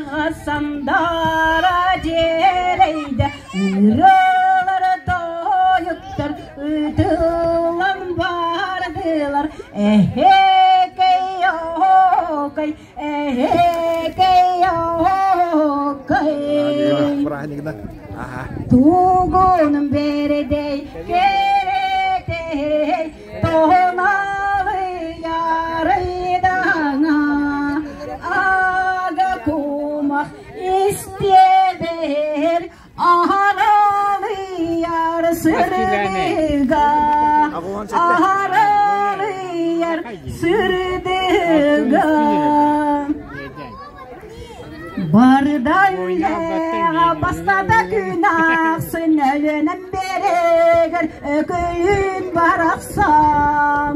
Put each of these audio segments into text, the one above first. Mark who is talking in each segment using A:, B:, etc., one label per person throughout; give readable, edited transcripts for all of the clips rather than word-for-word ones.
A: Саһарҕа сандаара дьиэрэйдэ, ырыалар тойуктар ытыллан бардылар. Эһэкэй оһоокой, эһэкэй оһоокой. Тугун бэрдэй кэрэтэй, Тоһоналыйарыйдаҥа ага кумах истиэбэр аһаралыйар сырдыга аһаралыйар сырдыга Барда үлэҕэ бастата күн ахсын өлүөнэн биэрэгэр өкөйүн барахсан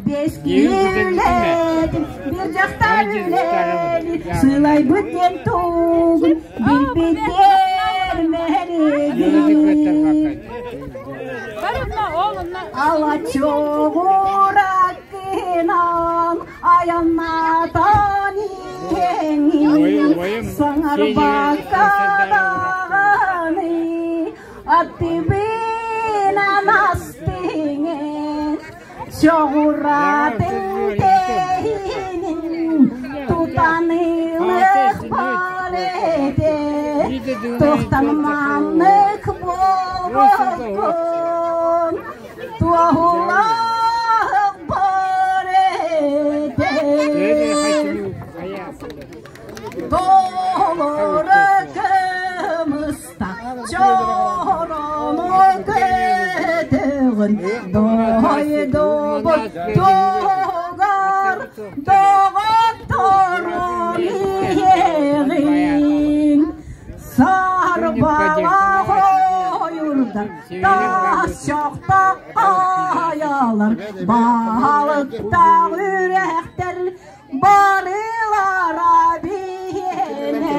A: Бэс киһилэтин бир дьахтар үлэли сылайбыт диэн тугун билбиттэр мэригин Ала чоҕураккынан айаннаатан иһэҥин саҥарбакка даҕаны аттыбынан астыҥын чоҕуратын тэһиинин тутан ылыах баар этэ туохтан маннык буолбуккун Туоһулаах бар этэ Толору кымыста чорону көтөҕүн дойдубут туһугар доҕотторум иһэҕин Сарбалаах ойурдар тас чохтоох хайалар баһылыктаах үрэхтэр барылара биһиэнэ.